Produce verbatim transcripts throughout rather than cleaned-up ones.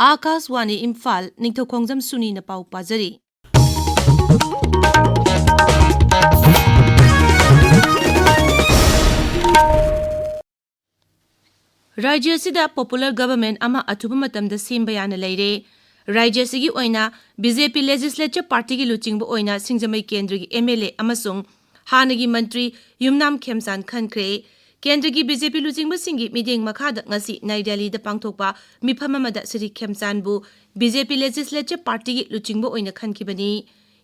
ꯑꯥꯀꯥꯁꯋꯥꯅꯤ ꯏꯝꯐꯥꯜ, ꯅꯤꯡꯊꯧꯈꯣꯡꯖꯝ ꯁꯨꯅꯤꯅ ꯄꯥꯎ ꯄꯥꯖꯔꯤ꯫ ꯔꯥꯖ꯭ꯌ ꯑꯁꯤꯗ popular government ꯑꯃ ꯑꯊꯨꯕ ꯃꯇꯝꯗ ꯁꯦꯝꯕ ꯌꯥꯅ ꯂꯩꯔꯦ꯫ ꯔꯥꯖ꯭ꯌ ꯑꯁꯤꯒꯤ ꯑꯣꯏꯅ BJP legislature partyꯒꯤ ꯂꯨꯆꯤꯡꯕ ꯑꯣꯏꯅ ꯁꯤꯡꯖꯃꯩ ꯀꯦꯟꯗ꯭ꯔꯒꯤ MLA ꯑꯃꯁꯨꯡ ꯍꯥꯟꯅꯒꯤ ꯃꯟꯇ꯭ꯔꯤ ꯌꯨꯝꯅꯥꯝ ꯈꯦꯝꯆꯥꯟ ꯈꯟꯈ꯭ꯔꯦ꯫ ꯀꯦꯟꯗ꯭ꯔꯒꯤ BJP ꯂꯨꯆꯤꯡꯕꯁꯤꯡꯒꯤ ꯃꯤꯠꯌꯦꯡ ꯃꯈꯥꯗ ꯉꯁꯤ ꯅ꯭ꯌꯨ ꯗꯦꯜꯂꯤꯗ ꯄꯥꯡꯊꯣꯛꯄ ꯃꯤꯐꯝ ꯑꯃꯗ ꯁ꯭ꯔꯤ ꯈꯦꯝꯆꯥꯟꯕꯨ BJP legislature partyꯒꯤ ꯂꯨꯆꯤꯡꯕ ꯑꯣꯏꯅ ꯈꯟꯈꯤꯕꯅꯤ꯫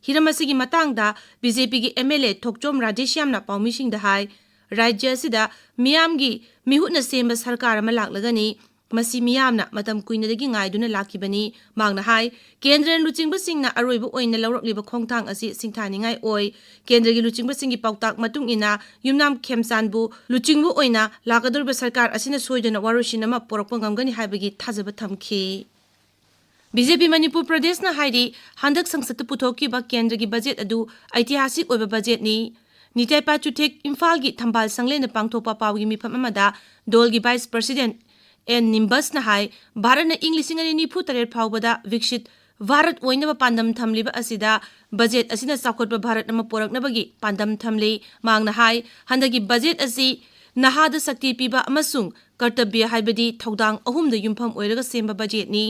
ꯍꯤꯔꯝ ꯑꯁꯤꯒꯤ ꯃꯇꯥꯡꯗ BJPꯒꯤ MLA ꯊꯣꯛꯆꯣꯝ ꯔꯥꯙꯦꯁ꯭ꯌꯥꯝꯅ ꯄꯥꯎꯃꯤꯁꯤꯡꯗ ꯍꯥꯏ, ꯔꯥꯖ꯭ꯌ ꯑꯁꯤꯗ ꯃꯤꯌꯥꯝꯒꯤ ꯃꯤꯍꯨꯠꯅ ꯁꯦꯝꯕ ꯁꯔꯀꯥꯔ ꯑꯃ ꯂꯥꯛꯂꯒꯅꯤ꯫ ꯃꯁꯤ ꯃꯤꯌꯥꯝꯅ ꯃꯇꯝ ꯀꯨꯏꯅꯗꯒꯤ ꯉꯥꯏꯗꯨꯅ ꯂꯥꯛꯈꯤꯕꯅꯤ꯫ ꯃꯍꯥꯛꯅ ꯍꯥꯏ, ꯀꯦꯟꯗ꯭ꯔꯅ ꯂꯨꯆꯤꯡꯕꯁꯤꯡꯅ ꯑꯔꯣꯏꯕ ꯑꯣꯏꯅ ꯂꯧꯔꯛꯂꯤꯕ ꯈꯣꯡꯊꯥꯡ ꯑꯁꯤ ꯁꯤꯡꯊꯥꯅꯤꯡꯉꯥꯏ ꯑꯣꯏ꯫ ꯀꯦꯟꯗ꯭ꯔꯒꯤ ꯂꯨꯆꯤꯡꯕꯁꯤꯡꯒꯤ ꯄꯥꯎꯇꯥꯛ ꯃꯇꯨꯡ ꯏꯟꯅ ꯌꯨꯝꯅꯥꯝ ꯈꯦꯝꯆꯥꯟꯕꯨ ꯂꯨꯆꯤꯡꯕ ꯑꯣꯏꯅ ꯂꯥꯛꯀꯗꯧꯔꯤꯕ ꯁꯔꯀꯥꯔ ꯑꯁꯤꯅ ꯁꯣꯏꯗꯅ ꯋꯥꯔꯣꯏꯁꯤꯟ ꯑꯃ ꯄꯨꯔꯛꯄ ꯉꯝꯒꯅꯤ ꯍꯥꯏꯕꯒꯤ ꯊꯥꯖꯕ ꯊꯝꯈꯤ꯫ BJP ꯃꯅꯤꯄꯨꯔ ꯄ꯭ꯔꯗꯦꯁꯅ ꯍꯥꯏꯔꯤ, ꯍꯟꯗꯛ ꯁꯪꯁꯠꯇ ꯄꯨꯊꯣꯛꯈꯤꯕ ꯀꯦꯟꯗ꯭ꯔꯒꯤ ꯕꯖꯦꯠ ꯑꯗꯨ ꯑꯩꯇꯤꯍꯥꯁꯤꯛ ꯑꯣꯏꯕ ꯕꯖꯦꯠꯅꯤ꯫ ꯅꯤꯇꯥꯏ ꯄꯥꯆꯨꯊꯦꯛ ꯏꯝꯐꯥꯜꯒꯤ ꯊꯝꯕꯥꯜ ꯁꯪꯂꯦꯟꯗ ꯄꯥꯡꯊꯣꯛꯄ ꯄꯥꯎꯒꯤ ꯃꯤꯐꯝ ꯑꯃꯗ ꯗꯣꯜꯒꯤ vice president ꯑꯦꯟ ꯅꯤꯝꯕꯁꯅ ꯍꯥꯏ, ꯚꯥꯔꯠꯅ ꯏꯪ ꯂꯤꯁꯤꯡ ꯑꯅꯤ ꯅꯤꯐꯨ ꯇꯔꯦꯠ ꯐꯥꯎꯕꯗ ꯕꯤꯛꯁꯤꯠ ꯚꯥꯔꯠ ꯑꯣꯏꯅꯕ ꯄꯥꯟꯗꯝ ꯊꯝꯂꯤꯕ ꯑꯁꯤꯗ ꯕꯖꯦꯠ ꯑꯁꯤꯅ ꯆꯥꯎꯈꯠꯄ ꯚꯥꯔꯠ ꯑꯃ ꯄꯨꯔꯛꯅꯕꯒꯤ ꯄꯥꯟꯗꯝ ꯊꯝꯂꯤ꯫ ꯃꯍꯥꯛꯅ ꯍꯥꯏ, ꯍꯟꯗꯛꯀꯤ ꯕꯖꯦꯠ ꯑꯁꯤ ꯅꯍꯥꯗ ꯁꯛꯇꯤ ꯄꯤꯕ ꯑꯃꯁꯨꯡ ꯀꯔꯇꯕ꯭ꯌ ꯍꯥꯏꯕꯗꯤ ꯊꯧꯗꯥꯡ ꯑꯍꯨꯝꯗ ꯌꯨꯝꯐꯝ ꯑꯣꯏꯔꯒ ꯁꯦꯝꯕ ꯕꯖꯦꯠꯅꯤ꯫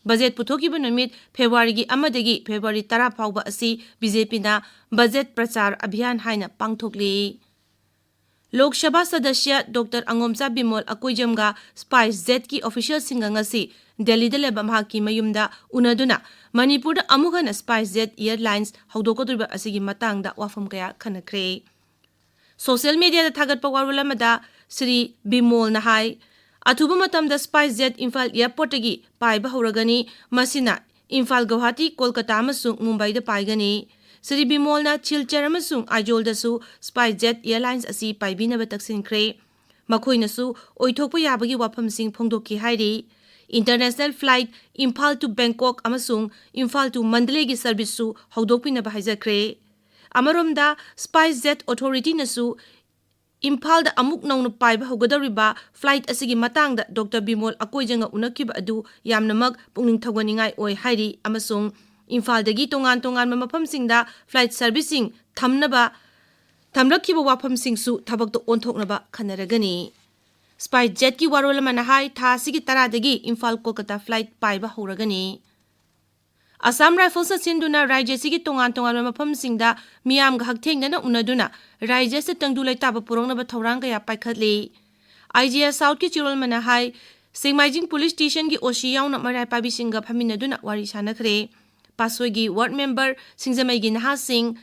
ꯕꯖꯦꯠ ꯄꯨꯊꯣꯛꯈꯤꯕ ꯅꯨꯃꯤꯠ ꯐꯦꯕ꯭ꯔꯨꯋꯥꯔꯤꯒꯤ ꯑꯃꯗꯒꯤ ꯐꯦꯕ꯭ꯔꯨꯋꯥꯔꯤ ꯇꯔꯥ ꯐꯥꯎꯕ ꯑꯁꯤ BJPꯅ ꯕꯖꯦꯠ ꯄ꯭ꯔꯆꯥꯔ ꯑꯚꯤꯌꯥꯟ ꯍꯥꯏꯅ ꯄꯥꯡꯊꯣꯛꯂꯤ꯫ ꯂꯣꯛ ꯁꯚꯥ ꯁꯗꯁ꯭ꯌ ꯗꯣꯛꯇꯔ ꯑꯉꯣꯝꯆꯥ ꯕꯤꯃꯣꯜ ꯑꯀꯣꯏꯖꯝꯒ SpiceJetꯀꯤ officialꯁꯤꯡꯒ ꯉꯁꯤ ꯗꯦꯜꯂꯤꯗ ꯂꯩꯕ ꯃꯍꯥꯛꯀꯤ ꯃꯌꯨꯝꯗ ꯎꯅꯗꯨꯅ ꯃꯅꯤꯄꯨꯔꯗ ꯑꯃꯨꯛ ꯍꯟꯅ SpiceJet Airlines ꯍꯧꯗꯣꯛꯀꯗꯧꯔꯤꯕ ꯑꯁꯤꯒꯤ ꯃꯇꯥꯡꯗ ꯋꯥꯐꯝ ꯀꯌꯥ ꯈꯟꯅꯈ꯭ꯔꯦ꯫ Social mediaꯗ ꯊꯥꯒꯠꯄ ꯋꯥꯔꯣꯜ ꯑꯃꯗ ꯁ꯭ꯔꯤ ꯕꯤꯃꯣꯜꯅ ꯍꯥꯏ, ꯑꯊꯨꯕ ꯃꯇꯝꯗ SpiceJet ꯏꯝꯐꯥꯜ airportꯇꯒꯤ ꯄꯥꯏꯕ ꯍꯧꯔꯒꯅꯤ꯫ ꯃꯁꯤꯅ ꯏꯝꯐꯥꯜ, ꯒꯧꯍꯥꯇꯤ, ꯀꯣꯜꯀꯇꯥ ꯑꯃꯁꯨꯡ ꯃꯨꯝꯕꯥꯏꯗ ꯄꯥꯏꯒꯅꯤ꯫ ꯁ꯭ꯔꯤ ꯕꯤꯃꯣꯜꯅ ꯁꯤꯜꯆꯔ ꯑꯃꯁꯨꯡ ꯑꯥꯏꯖꯣꯜꯗꯁꯨ SpiceJet Airlines ꯑꯁꯤ ꯄꯥꯏꯕꯤꯅꯕ ꯇꯛꯁꯤꯟꯈ꯭ꯔꯦ꯫ ꯃꯈꯣꯏꯅꯁꯨ ꯑꯣꯏꯊꯣꯛꯄ ꯌꯥꯕꯒꯤ ꯋꯥꯐꯝꯁꯤꯡ ꯐꯣꯡꯗꯣꯛꯈꯤ ꯍꯥꯏꯔꯤ꯫ International flight Imphal to Bangkok ꯑꯃꯁꯨꯡ ꯏꯝꯐꯥꯜ to ꯃꯟꯗꯂꯦꯒꯤ serviceꯁꯨ ꯍꯧꯗꯣꯛꯄꯤꯅꯕ ꯍꯥꯏꯖꯈ꯭ꯔꯦ꯫ ꯑꯃꯔꯣꯝꯗ, SpiceJet Authorityꯅꯁꯨ ꯏꯝꯐꯥꯜꯗ ꯑꯃꯨꯛ ꯅꯧꯅ ꯄꯥꯏꯕ ꯍꯧꯒꯗꯧꯔꯤꯕ flight ꯑꯁꯤꯒꯤ ꯃꯇꯥꯡꯗ ꯗꯣꯛꯇꯔ ꯕꯤꯃꯣꯜ ꯑꯀꯣꯏꯖꯪꯒ ꯎꯅꯈꯤꯕ ꯑꯗꯨ ꯌꯥꯝꯅꯃꯛ ꯄꯨꯛꯅꯤꯡ ꯊꯧꯒꯠꯅꯤꯡꯉꯥꯏ ꯑꯣꯏ ꯍꯥꯏꯔꯤ ꯑꯃꯁꯨꯡ ꯏꯝꯐꯥꯜꯗꯒꯤ ꯇꯣꯉꯥꯟ ꯇꯣꯉꯥꯟꯕ ꯃꯐꯝꯁꯤꯡꯗ flight serviceꯁꯤꯡ ꯊꯝꯅꯕ ꯊꯝꯂꯛꯈꯤꯕ ꯋꯥꯐꯝꯁꯤꯡꯁꯨ ꯊꯕꯛꯇ ꯑꯣꯟꯊꯣꯛꯅꯕ ꯈꯟꯅꯔꯒꯅꯤ꯫ SpiceJetꯀꯤ ꯋꯥꯔꯣꯜ ꯑꯃꯅ ꯍꯥꯏ, ꯊꯥ ꯑꯁꯤꯒꯤ ꯇꯔꯥꯗꯒꯤ ꯏꯝꯐꯥꯜ ꯀꯣꯜꯀꯇꯥ flight ꯄꯥꯏꯕ ꯍꯧꯔꯒꯅꯤ꯫ ꯑꯁꯥꯝ ꯔꯥꯏꯐꯜꯁꯅ ꯁꯤꯟꯗꯨꯅ ꯔꯥꯖ꯭ꯌ ꯑꯁꯤꯒꯤ ꯇꯣꯉꯥꯟ ꯇꯣꯉꯥꯟꯕ ꯃꯐꯝꯁꯤꯡꯗ ꯃꯤꯌꯥꯝꯒ ꯍꯛꯊꯦꯡꯅꯅ ꯎꯅꯗꯨꯅ ꯔꯥꯖ꯭ꯌ ꯑꯁꯤꯗ ꯇꯪꯗꯨ ꯂꯩꯇꯥꯕ ꯄꯨꯔꯛꯅꯕ ꯊꯧꯔꯥꯡ ꯀꯌꯥ ꯄꯥꯏꯈꯠꯂꯤ꯫ IGS Southꯀꯤ ꯆꯦꯔꯣꯜ ꯑꯃꯅ ꯍꯥꯏ, ꯁꯦꯛꯃꯥꯏꯖꯤꯡ ꯄꯨꯂꯤꯁ ꯁ꯭ꯇꯦꯁꯟꯒꯤ OC ꯌꯥꯎꯅ ꯃꯩꯔꯥ ꯄꯥꯏꯕꯤꯁꯤꯡꯒ ꯐꯝꯃꯤꯟꯅꯗꯨꯅ ꯋꯥꯔꯤ ꯁꯥꯟꯅꯈ꯭ꯔꯦ꯫ ꯄꯥꯠꯁꯣꯏꯒꯤ ward member, ꯁꯤꯡꯖꯃꯩꯒꯤ ꯅꯍꯥꯁꯤꯡ,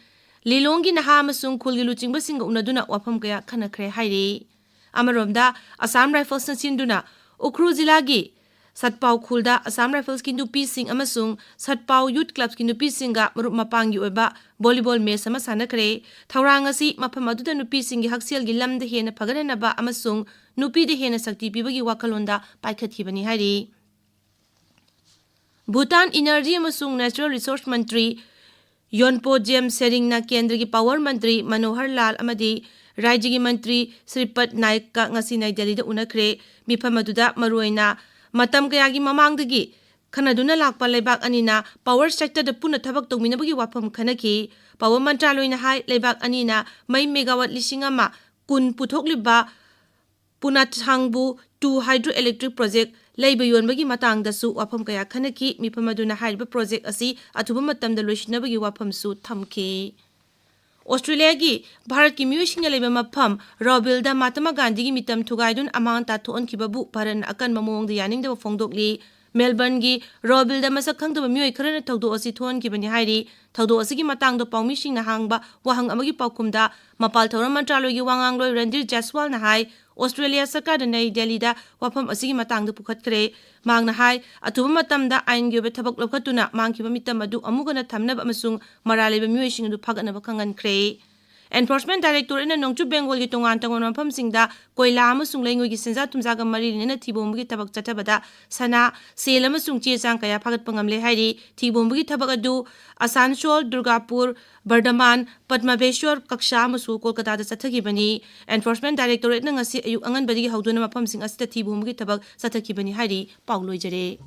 ꯂꯤꯂꯣꯡꯒꯤ ꯅꯍꯥ ꯑꯃꯁꯨꯡ ꯈꯨꯜꯒꯤ ꯂꯨꯆꯤꯡꯕꯁꯤꯡꯒ ꯎꯅꯗꯨꯅ ꯋꯥꯐꯝ ꯀꯌꯥ ꯈꯟꯅꯈ꯭ꯔꯦ ꯍꯥꯏꯔꯤ꯫ ꯑꯃꯔꯣꯝꯗ, ꯑꯁꯥꯝ ꯔꯥꯏꯐꯜꯁꯅ ꯁꯤꯟꯗꯨꯅ ꯎꯈ꯭ꯔꯨꯜ ꯖꯤꯂꯥꯒꯤ ꯁꯠꯄꯥꯎ ꯈꯨꯜꯗ ꯑꯁꯥꯝ ꯔꯥꯏꯐꯜꯁꯀꯤ ꯅꯨꯄꯤꯁꯤꯡ ꯑꯃꯁꯨꯡ ꯁꯠꯄꯥꯎ ꯌꯨꯊ ꯀ꯭ꯂꯕꯀꯤ ꯅꯨꯄꯤꯁꯤꯡꯒ ꯃꯔꯨꯞ ꯃꯄꯥꯡꯒꯤ ꯑꯣꯏꯕ volleyball match ꯑꯃ ꯁꯥꯟꯅꯈ꯭ꯔꯦ꯫ ꯊꯧꯔꯥꯡ ꯑꯁꯤ ꯃꯐꯝ ꯑꯗꯨꯗ ꯅꯨꯄꯤꯁꯤꯡꯒꯤ ꯍꯛꯁꯦꯜꯒꯤ ꯂꯝꯗ ꯍꯦꯟꯅ ꯐꯒꯠꯍꯟꯅꯕ ꯑꯃꯁꯨꯡ ꯅꯨꯄꯤꯗ ꯍꯦꯟꯅ ꯁꯛꯇꯤ ꯄꯤꯕꯒꯤ ꯋꯥꯈꯜꯂꯣꯟꯗ ꯄꯥꯏꯈꯠꯈꯤꯕꯅꯤ ꯍꯥꯏꯔꯤ꯫ ꯚꯨꯇꯥꯟ Energy ꯑꯃꯁꯨꯡ Natural Resource ꯃꯟꯇ꯭ꯔꯤ ꯌꯣꯟꯄꯣ ꯖꯦꯝ ꯁꯦꯔꯤꯡꯅ ꯀꯦꯟꯗ꯭ꯔꯒꯤ power ꯃꯟꯇ꯭ꯔꯤ ꯃꯅꯣꯍꯔ ꯂꯥꯜ ꯑꯃꯗꯤ ꯔꯥꯖ꯭ꯌꯒꯤ ꯃꯟꯇ꯭ꯔꯤ ꯁ꯭ꯔꯤꯄꯠ ꯅꯥꯏꯛꯀ ꯉꯁꯤ ꯅꯩ ꯗꯦꯜꯂꯤꯗ ꯎꯅꯈ꯭ꯔꯦ꯫ ꯃꯤꯐꯝ ꯑꯗꯨꯗ ꯃꯔꯨꯑꯣꯏꯅ ꯃꯇꯝ ꯀꯌꯥꯒꯤ ꯃꯃꯥꯡꯗꯒꯤ ꯈꯟꯅꯗꯨꯅ ꯂꯥꯛꯄ ꯂꯩꯕꯥꯛ ꯑꯅꯤꯅ power sectorꯗ ꯄꯨꯟꯅ ꯊꯕꯛ ꯇꯧꯃꯤꯟꯅꯕꯒꯤ ꯋꯥꯐꯝ ꯈꯟꯅꯈꯤ꯫ Power ꯃꯟꯇ꯭ꯔꯥꯂꯣꯏꯅ ꯍꯥꯏ, ꯂꯩꯕꯥꯛ ꯑꯅꯤꯅ ꯃꯩ megawatt ꯂꯤꯁꯤꯡ ꯑꯃ ꯀꯨꯟ ꯄꯨꯊꯣꯛꯂꯤꯕ ꯄꯨꯅꯥꯊꯥꯡꯕꯨ two hydroelectric project ꯂꯩꯕ ꯌꯣꯟꯕꯒꯤ ꯃꯇꯥꯡꯗꯁꯨ ꯋꯥꯐꯝ ꯀꯌꯥ ꯈꯟꯅꯈꯤ꯫ ꯃꯤꯐꯝ ꯑꯗꯨꯅ ꯍꯥꯏꯔꯤꯕ project ꯑꯁꯤ ꯑꯊꯨꯕ ꯃꯇꯝꯗ ꯂꯣꯏꯁꯤꯟꯅꯕꯒꯤ ꯋꯥꯐꯝꯁꯨ ꯊꯝꯈꯤ꯫ ꯑꯣꯁꯇ꯭ꯔꯦꯂꯤꯌꯥꯒꯤ ꯚꯥꯔꯠꯀꯤ ꯃꯤꯑꯣꯏꯁꯤꯡꯅ ꯂꯩꯕ ꯃꯐꯝ ꯔꯣꯕꯤꯜꯗ ꯃꯍꯥꯇꯃꯥ ꯒꯥꯟꯙꯤꯒꯤ ꯃꯤꯇꯝ ꯊꯨꯒꯥꯏꯗꯨꯅ ꯑꯃꯥꯡ ꯑꯇꯥ ꯊꯣꯛꯍꯟꯈꯤꯕꯕꯨ ꯚꯥꯔꯠꯅ ꯑꯀꯟꯕ ꯃꯑꯣꯡꯗ ꯌꯥꯅꯤꯡꯗꯕ ꯐꯣꯡꯗꯣꯛꯂꯤ꯫ ꯃꯦꯜꯕꯔꯟꯒꯤ ꯔꯣꯕꯤꯜꯗ ꯃꯁꯛ ꯈꯪꯗꯕ ꯃꯤꯑꯣꯏ ꯈꯔꯅ ꯊꯧꯗꯣꯛ ꯑꯁꯤ ꯊꯣꯛꯍꯟꯈꯤꯕꯅꯤ ꯍꯥꯏꯔꯤ꯫ ꯊꯧꯗꯣꯛ ꯑꯁꯤꯒꯤ ꯃꯇꯥꯡꯗ ꯄꯥꯎꯃꯤꯁꯤꯡꯅ ꯍꯥꯡꯕ ꯋꯥꯍꯪ ꯑꯃꯒꯤ ꯄꯥꯎꯈꯨꯝꯗ ꯃꯄꯥꯜ ꯊꯧꯔꯝ ꯃꯟꯇ꯭ꯔꯥꯂꯣꯏꯒꯤ ꯋꯥ ꯉꯥꯡꯂꯣꯏ ꯔꯟꯙꯤꯔ ꯖꯥꯏꯁ꯭ꯋꯥꯜꯅ ꯍꯥꯏ, ꯑꯣꯁꯇ꯭ꯔꯦꯂꯤꯌꯥ ꯁꯔꯀꯥꯔꯅ ꯅꯩ ꯗꯦꯜꯂꯤꯗ ꯋꯥꯐꯝ ꯑꯁꯤꯒꯤ ꯃꯇꯥꯡꯗ ꯄꯨꯈꯠꯈ꯭ꯔꯦ꯫ ꯃꯍꯥꯛꯅ ꯍꯥꯏ, ꯑꯊꯨꯕ ꯃꯇꯝꯗ ꯑꯥꯏꯟꯒꯤ ꯑꯣꯏꯕ ꯊꯕꯛ ꯂꯧꯈꯠꯇꯨꯅ ꯃꯥꯡꯈꯤꯕ ꯃꯤꯇꯝ ꯑꯗꯨ ꯑꯃꯨꯛ ꯍꯟꯅ ꯊꯝꯅꯕ ꯑꯃꯁꯨꯡ ꯃꯔꯥꯜ ꯂꯩꯕ ꯃꯤꯑꯣꯏꯁꯤꯡ ꯑꯗꯨ ꯐꯥꯒꯠꯅꯕ ꯈꯪꯍꯟꯈ꯭ꯔꯦ꯫ Enforcement Directorateꯅ ꯅꯣꯡꯆꯨꯞ ꯕꯦꯡꯒꯣꯜꯒꯤ ꯇꯣꯉꯥꯟ ꯇꯣꯉꯥꯟꯕ ꯃꯐꯝꯁꯤꯡꯗ ꯀꯣꯏꯂꯥ ꯑꯃꯁꯨꯡ ꯂꯩꯉꯣꯏꯒꯤ ꯁꯦꯟꯖꯥ ꯊꯨꯝꯖꯥꯒ ꯃꯔꯤ ꯂꯩꯅꯅ ꯊꯤꯕ ꯍꯨꯝꯕꯒꯤ ꯊꯕꯛ ꯆꯠꯊꯕꯗ ꯁꯅꯥ, ꯁꯦꯜ ꯑꯃꯁꯨꯡ ꯆꯦ ꯆꯥꯡ ꯀꯌꯥ ꯐꯥꯒꯠꯄ ꯉꯝꯂꯦ ꯍꯥꯏꯔꯤ꯫ ꯊꯤꯕ ꯍꯨꯝꯕꯒꯤ ꯊꯕꯛ ꯑꯗꯨ ꯑꯁꯥꯟꯁꯣꯜ, ꯗꯨꯔꯒꯥꯄꯨꯔ, ꯕꯔꯙꯃꯥꯟ, ꯄꯗꯃꯥꯕꯦꯁ꯭ꯋꯔ ꯀꯛꯁꯥ ꯑꯃꯁꯨ ꯀꯣꯜꯀꯇꯥꯗ ꯆꯠꯊꯈꯤꯕꯅꯤ꯫ Enforcement Directorateꯅ ꯉꯁꯤ ꯑꯌꯨꯛ ꯑꯉꯟꯕꯗꯒꯤ ꯍꯧꯗꯨꯅ ꯃꯐꯝꯁꯤꯡ ꯑꯁꯤꯗ ꯊꯤꯕ ꯍꯨꯝꯕꯒꯤ ꯊꯕꯛ ꯆꯠꯊꯈꯤꯕꯅꯤ ꯍꯥꯏꯔꯤ꯫ ꯄꯥꯎ ꯂꯣꯏꯖꯔꯦ꯫